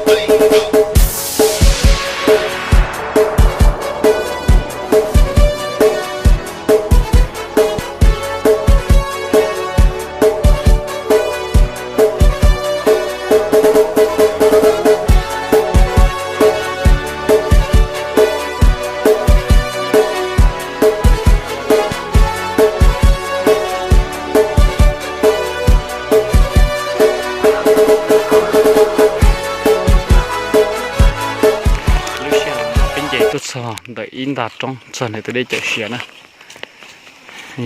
Lub sij hawm no peb nce tuaj txog ntawm ib nta roob txog ntawm tus dej Cawm Siav na.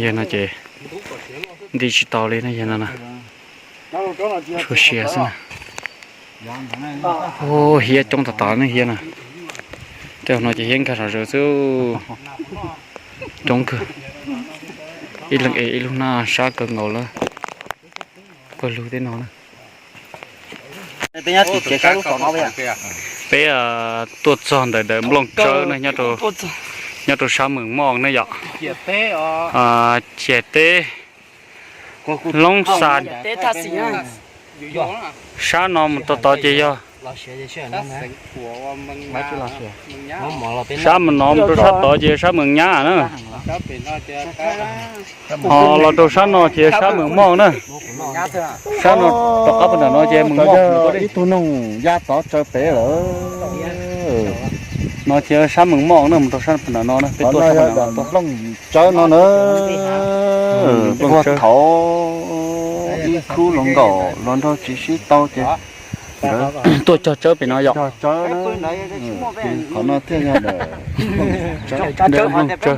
Yog no ces nti tsis tau li na, yog no na. Tshuav siav xwb na. Ua hiab coob tas tas ne hiab na. Tej no ces hiab nkag zom zaws xwb. Coob kawg. Ib leeg es ib lub hnab sab kawg nkaus lawm. Pawg lug tej no na. Peb tuaj txog ntawm daws Nplooj Tsawb na, nyob rau sab Mees Moj ne yom. Ciam teb Loob Xas. Sab no mus tod tod ces yog, sab mus no mus rau sab tod ces sab Mees Nyab na. Ho los rau sab no ces sab Mees Moj na. Sab no tom qab puag nram no ces Mees Moj. Ib tug noog ya tov tsaws pem lawm. No ces sab Mees Moj na, mus rau sab puag nram no na, peb tuaj sab puag nram no. Nplooj Tsawb no na, puag thaum ib khub hluas nkauj los nrog tsis sib tau ces tuaj cog tsawb pem no yom. Qhov no thiaj yog Nplooj Tsawb.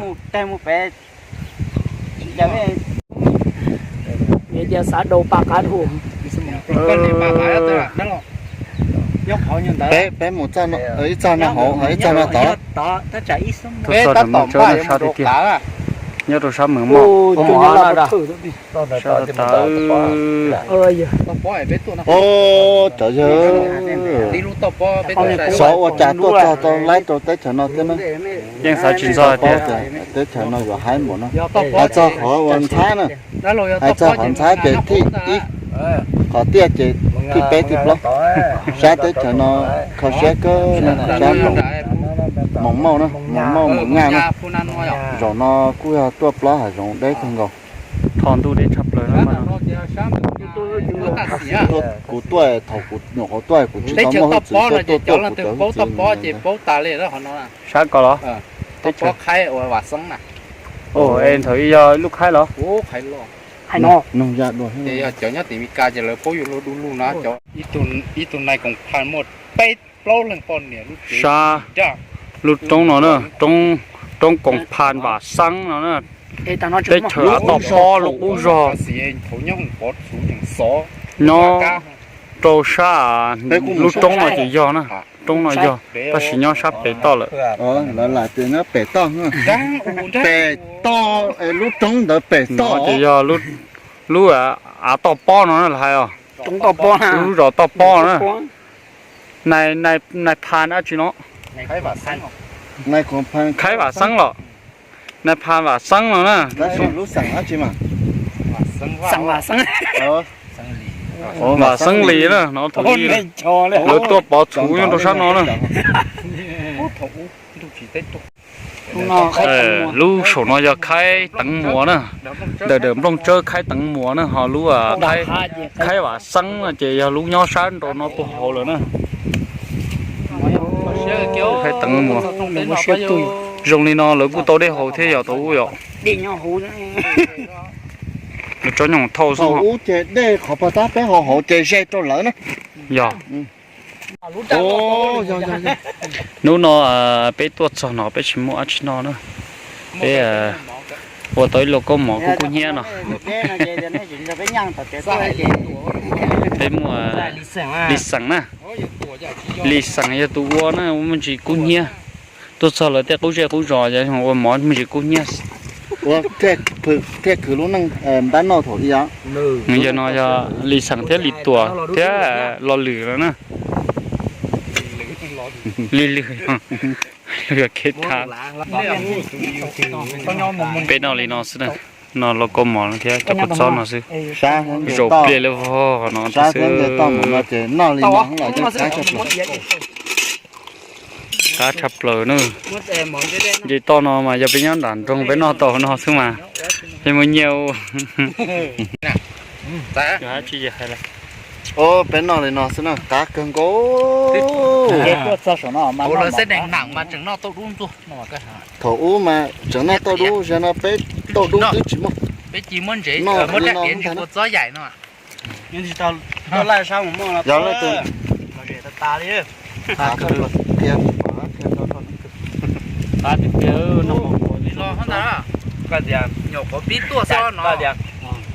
Peb mus ib txog no hauv, ib txog no tod. Tuaj txog Nplooj Tsawb no sab tiag tiag, nyob rau sab Mees Moj. Sab tod. Ov, cov yawg, xyov ua cas tuaj txog tau laib rau teb chaws no thiab na. Yeej xav tsis txog tias teb chaws no yuav haib npaum no. Hais txog qhov uas ntxhab na, hais txog qhov ntxhab ces thij ib, qhov tiaj ces thij peb thij plaub. Sab teb chaws no kho siab kawg, sab Moos Moj na, Moos Moj Moos Nyaj na. Zaum no kuj yog tuaj plaub hav zoov deb kawg nkaus. Tho ntuj deb tshaj plaws no. Kuv tuaj thaum kuv nyuam qhuav tuaj kuv tsis tau muaj hwj txwv, tuaj tuaj kuv txawv hwj txwv. Sab ko los? Nthaum ib yog lub khaib los? Noog ya dua. Sab lub roob no na, roob Koom Phas Vam Xeeb no na. Teb chaws av toj pob lub qub zog nyob rau sab lub roob no ces yog na. Roob no yog, tab sis nyob sab pem toj lawm. Pem toj, lub roob ntawd pem toj ces yog lub av toj pob no na los hais os. Lub zos toj pob na. Nais Phas dab tsi no? Khaib Vam Xeeb los? Nais Phas Vam Xeeb no na. Vam Xeeb Lis na no, thaum ub lawv tuaj pov txhuv nyob rau sab no na. Lub saum no yog Khaib Teev Muas na, ntawm daws Nplooj Tsawb Khaib Teev Muas na, ho lub Khaib Vam Xeeb no ces yog lub nyob sab nraum no puag hauv lawm na. Khaib Teev Muas. Zoo li no lawv kuj tau dej haus thiab yog tau ub yom. Lawv tsob nyoog thauj xwb. Ub ces dej qhov pag tab peb haus hauv ces ze rau lawv na. Yog. Hnub no peb tuaj txog no peb tsis muaj dab tsi noj na. Peb ua tau ib lub kaub mov kub kub hnyiab no. Peb muaj lis xeem na. Lis xeem yog tus ua na, ua me ntsis kub hnyiab. Tuaj txog lawv tej qub zej qub zos ua mov me ntsis kub hnyiab. Thiaj khwv lub neej npab noj thaum ub. Yog no yog lis xeem thiab lis tuam thiab lo lwm no na. Lis lwm, lwm kev tham. Peb noj li no xwb na. No lauj kaub mov thiab cov kua txob no xwb. Zaum pliaj li vog no xwb. Qab tshaj plaws na. Nce toj no mas yog peb nyob nram nroog peb noj tau no xwb mas peb muaj nyiaj. Peb noj li no xwb na, qab kawg nkaus. Thaum ub mas tseem noj tau dub, zaum no peb tau dub twb tsis muaj. Peb cia muab ntsev, muab rab diav ntsis kua txob yaim no. Yog leej twg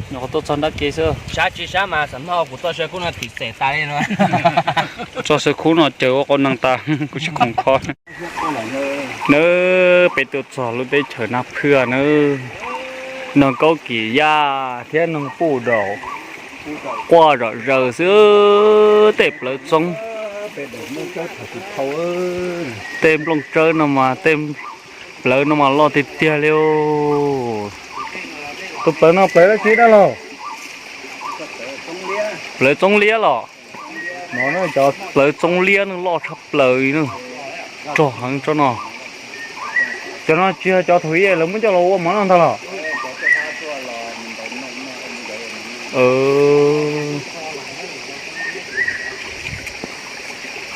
Nyuam qhuav tuaj txog nrab ke xwb. Sab tsis sab mas xam maj kuv txoj saw kub no tim xes tas li no. Txoj saw kub no caws ua qau nees tas, kuv tsis khoom kho. Nawb, peb tuaj txog lub teb chaws Naj Phwj nawb. Noog kaub kis yaj thiab noog puj daum quaj zom zaws xwb. Tej plawv txoob, tej nplooj tsawb no mas tej plawv no mas loj tiag tiag li. Tus plawv no plawv dab tsi dab laug? Plawv txoob liab los? No cov plawv txoob liab ne, loj tshaj plaws li na. Rog heev tsob no. Cov no tsis yog cov thaum ub lawv muab coj los ua mov noj ntag los?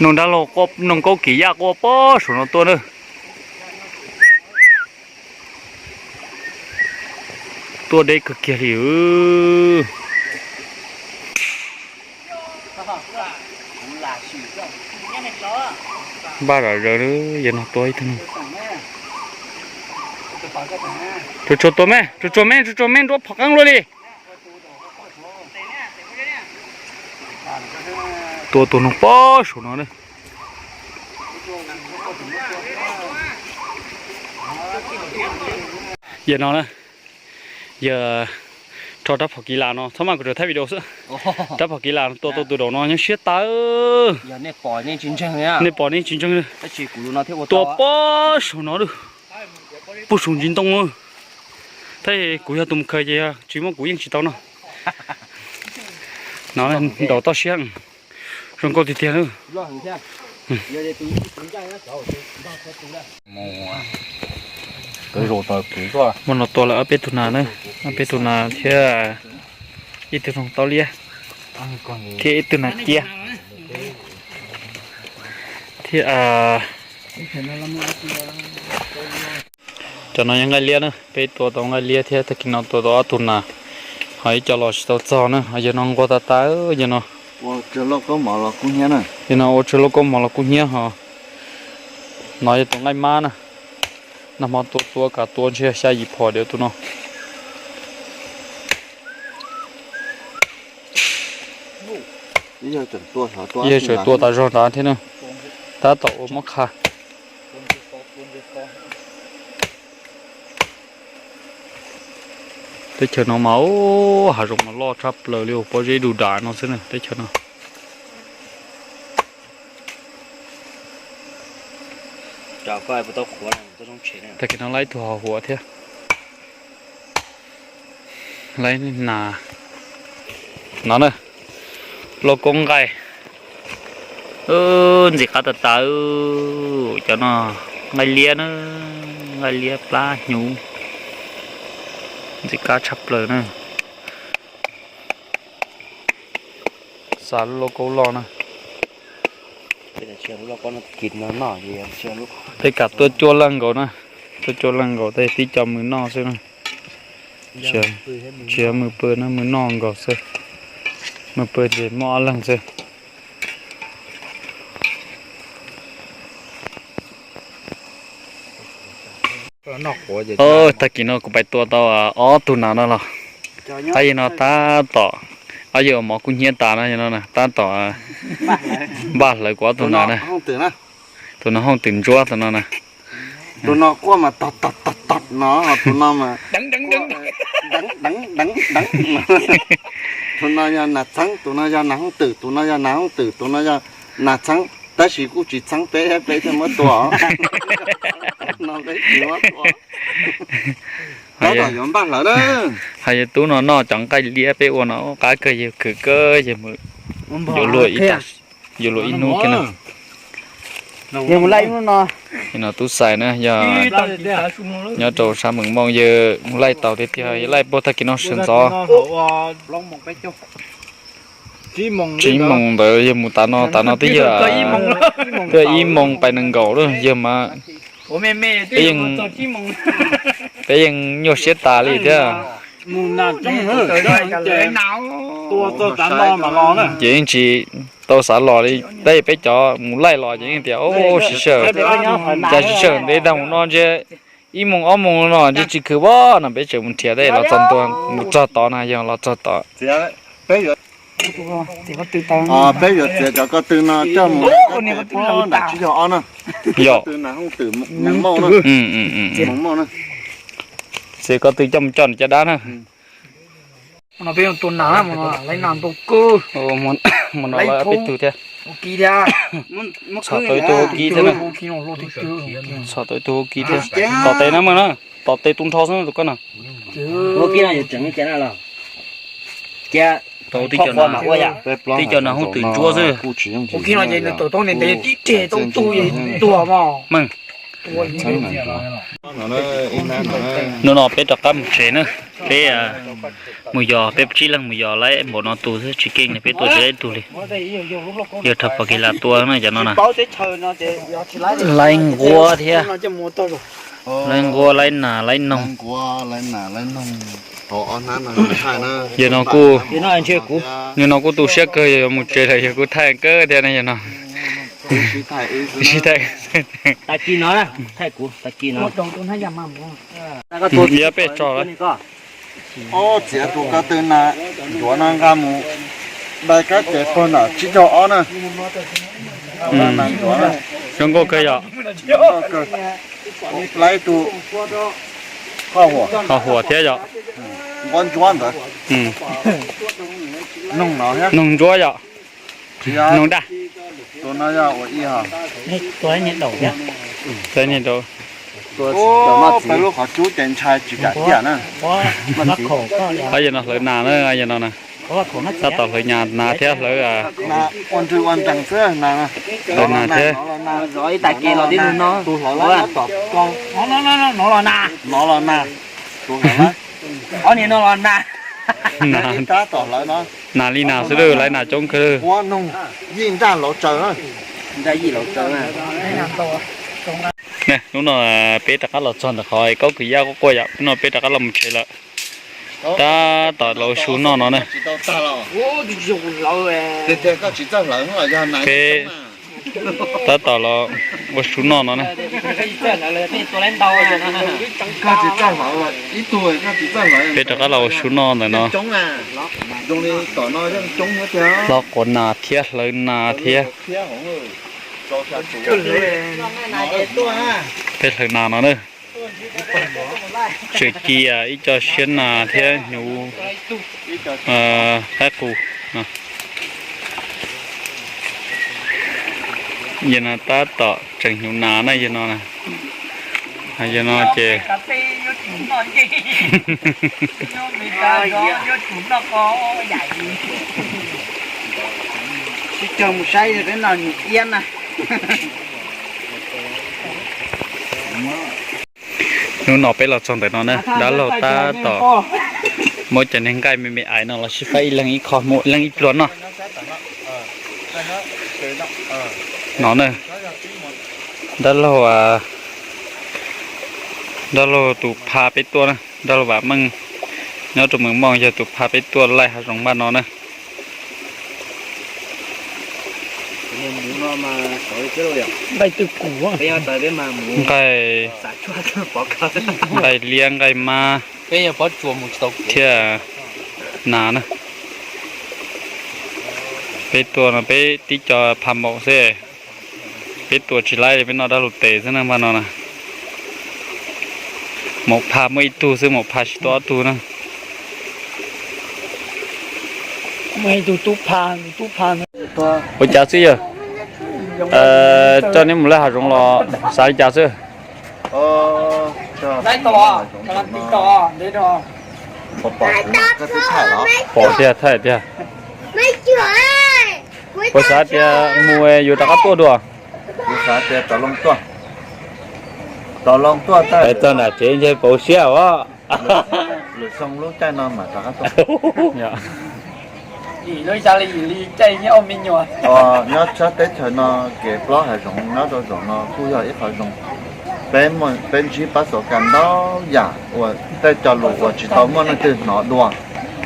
Noog dab laug, noog kaub kis yaj quaj pob saum no tuaj na. Tuaj deb kawg kiag li. Npaj zom zaws, yog no tua ib tug. Tsuag tsuag tua me, tsuag tsuag me, tsuag tsuag me, nruab phom qeeb luaj li. Tua tus noog pob saum no na. Yog no na, yog rho rab phom kiv las no, txhob maj kuv tsuas thaij video xwb. Rab phom kiv las no tua tau tus daum no nyob siab tas. Nej pom nej tsis ntseeg. Tua pob saum no, puag saum ntsis ntoo. Tab kuv yog tus mus khaws ces tsis muaj kuv yeej tsis tau noj. No nraum toj siab zoo nkauj tiag tiag na. Muaj no tua lawm ob peb tug nas na, ob peb tug nas thiab ib tug noog taub liab thiab ib tug nas ciab thiab. Cov no yog nqaij liab na, peb tua tau nqaij liab thiab tag kis no tua tau ob tug nas, ho ib co los tsis tau txog na, ho yog no nquag tas tas, yog no. Yog no ua tsawg lauj kaub mov los kub hnyiab ho. No yog tus nqaij mab na, nag hmo tua tua kam tua ntshe xya yim phom diam tus no. Yog tseem tua tas zog ntawd thiab na, tab tom ua muab qha. Teb chaws no mas hav zoov mas loj tshaj plaws li, pob zeb du dav no xwb na teb chaws no. Tag kis no laib ib tug hos huam thiab. Laib nas no na, lauj kaub nqaij. Ntxim qab tas tas. Cov no nqaij liab na, nqaij liab plab hnyuv, ntxim qab tshaj plaws na. Xav lub lauj kaub loj na. Peb kam tuaj cuaj leej nkaus na, tuaj cuaj leej nkaus tej tib co mus noj xwb na. Tsis yog mus pw na, mus noj nkaus xwb. Mus pw ces muaj ob leeg xwb. Tag kis no kuv pais tua tau ob tug nas no los. Tab yog no tab tom, ob yawg mov kub hnyiab tas no, yog no tab tom npaj hlawv kuv ob tug nas na. Tus no hoob twm ntsuab tus no na. Tus no quaj mas tog tog tog tog no, tus no mas deev deev deev. Tus no yog nas txheeb, tus no yog nas hoob twm, tus no yog nas hoob twm, tus no yog nas txheeb, tab sis kuj tsis txheeb peb, peb thiaj muab tua. No peb tsis muab tua. Hais tias tub no noj cov nqaij liab peb ua no qab kawg, yawg khwv kawg, yawg mus yuav luag ib hnub kiag na. Yog mus laij ib hnub no. No tub xais na, yog nyob rau sab Meem Mooj, yawg mus laij tau tiag tiag, yawg laij puag tag kis no sawv ntxov. Tsib moos ntawd yawg mus tav no, tav no twb yog, twb yog ib moos pais nees nkaum lawm yawg mas. Peb yeej nyuaj siab tas li thiab. Ces yeej tsis tau xav los li, tab peb cov mus laij los ces yeej tias siv sij hawm, cas siv sij hawm ntev tag mus no ntshe ib moos ob moos no ntshe tsis khwv vab no peb tseem mus nrhiav tej los txog ntua, mus txog tod na, yog los txog tod. Peb yuav txiav cov ko tw no coj mus nram tsib caug ob na. Yog. Txiav ko tw coj mus coj caj dab na. Mus no peb tus nas, mus no lawv ib tug thiab. Txhom tau ib tug hau kib thiab na. Txhom tau ib tug hau kib thiab. Tom tes na mas na, tom tes tu nrho xwb tus koj na. Tau tib co nas, tib co nas hooj twm ntsuab xwb. Hnub no peb rov qab mus tsev na. Peb mus yos, peb tsib leeg mus yos laib npaum no tus xwb tsis keej li, peb tua tsis laib ib tug li. Yog rau pom kiag las tua na cov no na. Laib nquab thiab. Laib nquab, laib nas, laib noog. Yawg no kuj, yawg no kuj tu siab kawg, yog yuav mus tsev lawm yawg kuj thaij kawg thiab na yawg no. Sib thaij. Yog peb tso lawm. Txiav tus ko tw na, ncuav no nqa mus dai kab ces puag nram tsib caug ob na. Zoo nkauj kawg yom. Laib tus ho huam thiab yom. Nquab ntsuab ntawd. Noog ntsuab yom. Noog daj. Tus no yog ua ib ho. Peb lub qhov cub ces ntshai tsis kam ciaj na. Yawg no hlawv nas na, yawg no na. Tab tom hlawv nas thiab hlawv, ua nrwg ua nrees xwb na. Hlawv nas thiab. Tus hlawv lawm tab tom, no los nas, tus hlawv lawm. Ib rab tom hlawv no. Nas li nas xwb lawm, lawv nas coob kawg. Ua noog yij nraj lauv tsaws. Hnub no peb rov qab los txog ntawm qhov kaub kwv yaj quaj quaj yom, hnub no peb rov qab los mus tsev lawm. Tab tom los ua su noj no na. Peb tab tom los ua su noj no na. Peb rov qab los ua su noj ntawm no. Los quav nas thiab hlawv nas thiab. Peb hlawv nas no na. Tseem ci ib co siab nas thiab hnyuv qaib qus. Yawg no tab tom tseem hnyuv nas na yawg no. Yawg no ces sib cog mus saib peb no nws iab na. Hnub no peb los txog ntawm no na, dab laug tab tom muab cov niag nqaij me me ais no los sib faib ib leeg ib qho mus ib leeg ib pluag noj. No na, dab laug, dab laug tus pha peb tuaj na, dab laug Vam Meej nyob rau Mees Mooj yog tus pha peb tuaj laij hav zoov npaj no na. Nqaij, nqaij liab, nqaij mab thiab nas na. Peb tuaj no peb tib co pha maum xwb, peb tua tsis laib li, peb noj dab laug tes xwb na npaj no na. Maum pha muaj ib tug xwb, maum pha tsis tuaj ob tug na. Ua cas xwb yawg? Coj neb mus laij hav zoov los xav li cas xwb? Pom tiag thaij tiag. Puas xav tias mus yuav rov qab tuaj dua? Kuv xav tias rov loo tuaj, rov loo tuaj tag, txog nram tsev ntshe pauv siab os. Lwm xyoo lub caij no mas rov qab tuaj. Nyob sab teb chaws no kev plob hav zoov nyob rau zaum no kuj yog ib qho zoo. Peb ntsib pab xov kas ntau yam uas tej cov lus uas tsis tau muaj leej twg hnov dua,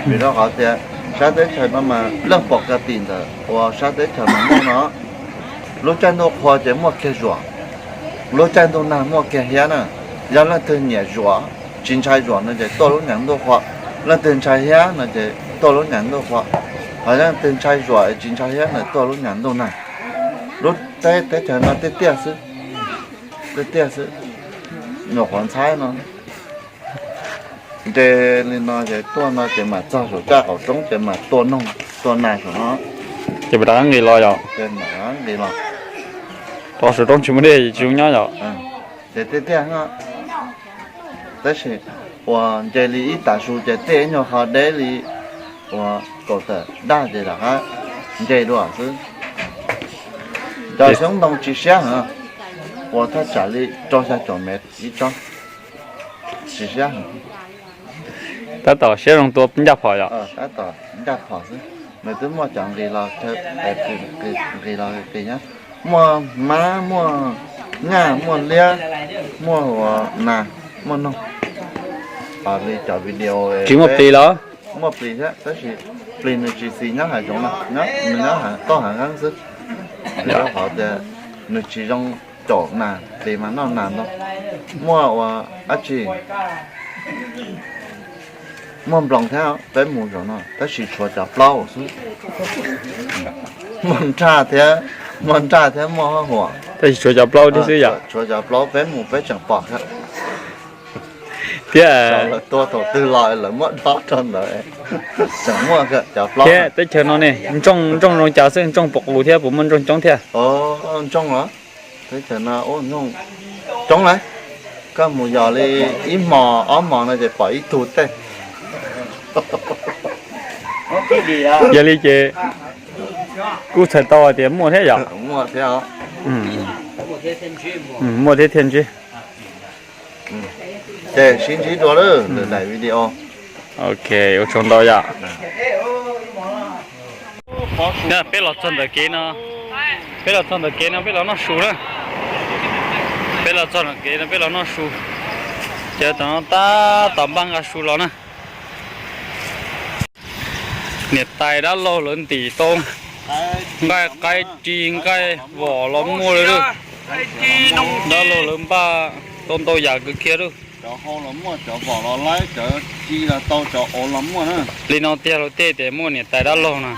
vim rau qhov tias sab teb chaws no mas leej pom ka tim ntawm uas sab teb chaws mas muaj no. Lub caij ntuj qhua ces muaj kiag zuam, lub caij ntuj nag muaj kiag hiab na. Yog leej twg nyiam zuam, tsis ntshai zuam no ces tuaj lub nyav ntuj qhua. Leej twg ntshai hiab no ces tuaj lub nyav ntuj qhua. Ho yog leej twg ntshai zuam es tsis ntshai hiab no tuaj lub nyav ntuj nag. Lub teb teb chaws no tiaj tiaj xwb, tiaj tiaj xwb, nyuam qhuav ntxhaib no. Nres li no ces tuaj no ces mam txog saum caj qaum roob ces mam tua noog tua nas saum no. Ces mam rov qab nqis los yom? Ces mam rov qab nqis los. Rau saum roob tsis muaj dej tsis zoo nyob yom? Ces tiaj tiaj, tab sis uas nce li ib tav su ces tiaj ib nyuag qho deb li uas kaum tawm daj ces rov qab nce dua xwb. Cov xyoob ntoo tsis siab heev, uas thaj tsam li rau xya caum mev ib tsob, tsis siab heev. Tab tom siab zoo tua ncaj phom yom? Tab tom ncaj phom xwb. Nws twb muaj cov nqis los, nqis los qis nyob. Muaj mab, muaj nyaj, muaj liab, muaj ua nas, muaj noog. Li cov video tsis muaj plis los? Muaj plis thiab tab sis plis nws tsis xis nyob hav zoov no, nws nyob toj hav nqeeb xwb. Rau qhov tias nws tsis zoo caum nas, plis mas noj nas ntau. Muaj ua dab tsi, muaj nploos thiab, peb mus zaum no tab sis tshuav cov plaub xwb. Muaj nraj thiab, muaj nraj thiab muaj hab huam. Tab sis tshuav cov plaub thiab xwb yom? Tshuav cov plaub, peb mus peb tseem pom thiab. Lawv tua thaum twg los lawv muab dob rau ntawd, tseem muaj cov plaub. Thiab teb chaws no ne, ntsooj, ntsooj zoo cas xwb, ntsooj puas qus thiab puas muaj ntsooj coob thiab? Ntsooj los? Teb chaws no ntsooj coob lawm. Koj mus yos li ib hmos ob hmos no ces pom ib tug tej. Yog li ces kuj txhais tau hais tias muaj thiab yom? Muaj thiab, muaj thiab thiaj ntsib. Ces sib ntsib dua lwm daim video. Ok, ua tsaug ntau yom. Peb los txog ntawm kev no, peb los txog ntawm kev no peb los noj su na. Peb los txog ntawm kev no peb los noj su. Ces tom no tab tom npaj nqa su los na. Niam tais dab laug lawv ntim tau nqaij qaib ris nqaij vom los muaj li lawm. Dab laug lawv npaj tau ntau yam kawg kiag lawm. Cov hau los muaj, cov vom los laib, cov ci los tau, cov auv los muaj na. Li no tiag los tej ces muaj niam tais dab laug no.